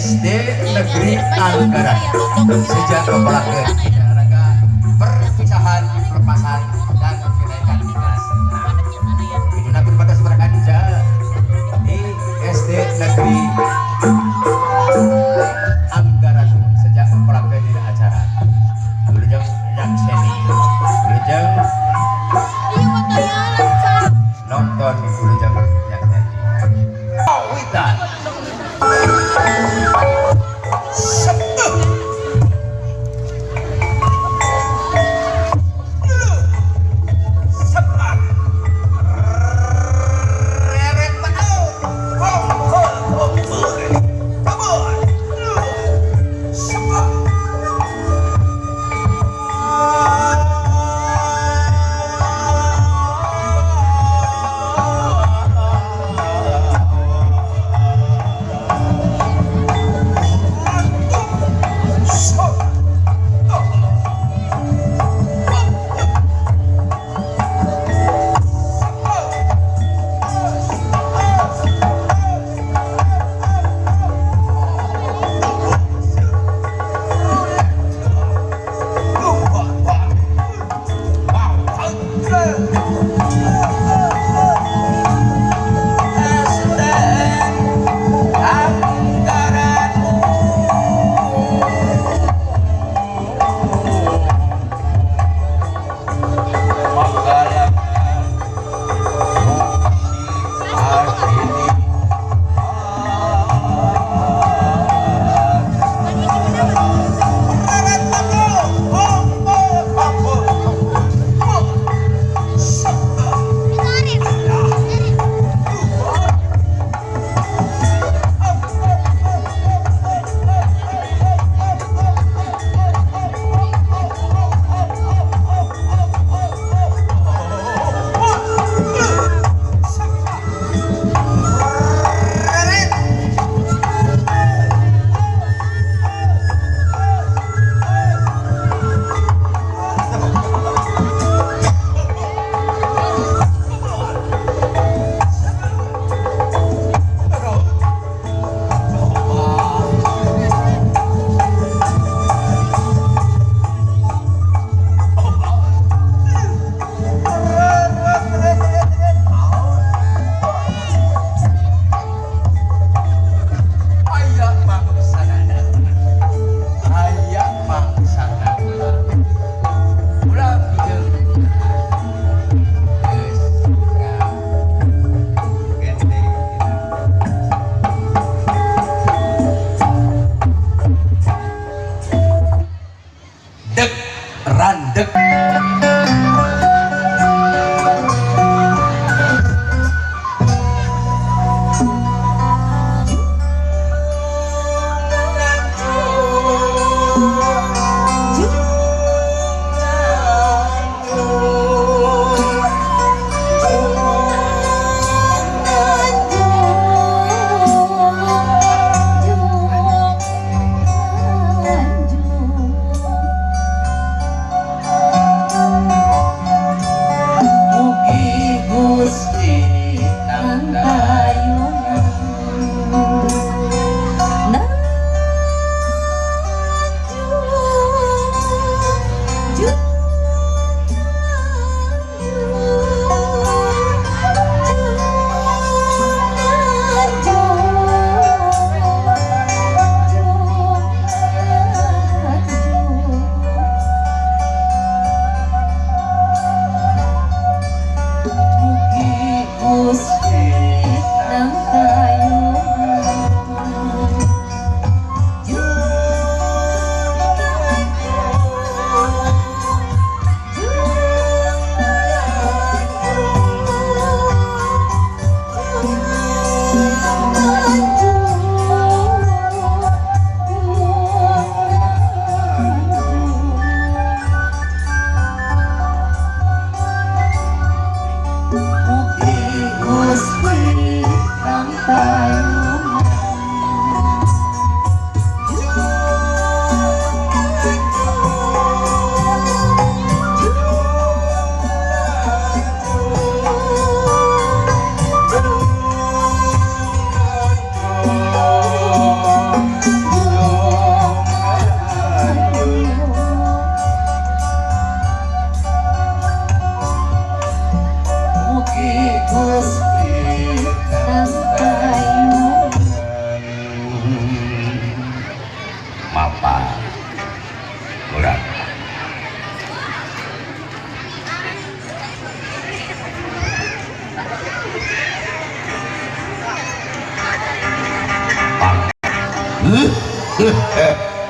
SD Negeri Anggaran sejak kepala raga perpisahan, pelepasan dan kenaikan dinas. Nah, itu pada seberapa di SD Negeri Anggaran sejak mempelajari di acara. Wilujeng nyakseni, wilujeng nonton, wilujeng nyakseni. Kawitan. Sepuh.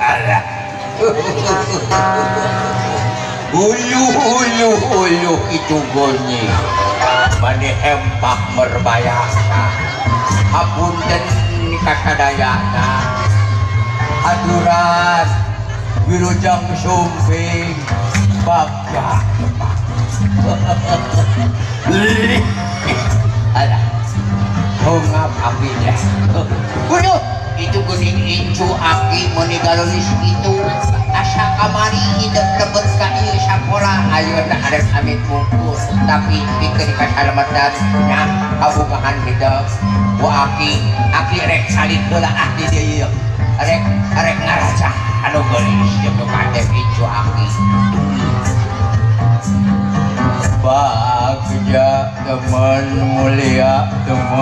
Alah. Uluh uluh uluh itu goni. Mani hempak merbayasa. Hapunten kasadayana. Aturan wilujeng sumping bagja tepang. Alah. Hongap aki deh. Waduh, itu geuning incu aki meuni galolis kitu. Asa kamari hidup lebet ka ieu sakola ayeuna arek amit mungkur tapi pikeun kasalamatan nya kabungahan hidup. Ku aki, aki rek salin heula ah di dieu ieu. Rek rek ngaracah anu geulis jeung nu katep incu aki. Bagja teman mulia teman.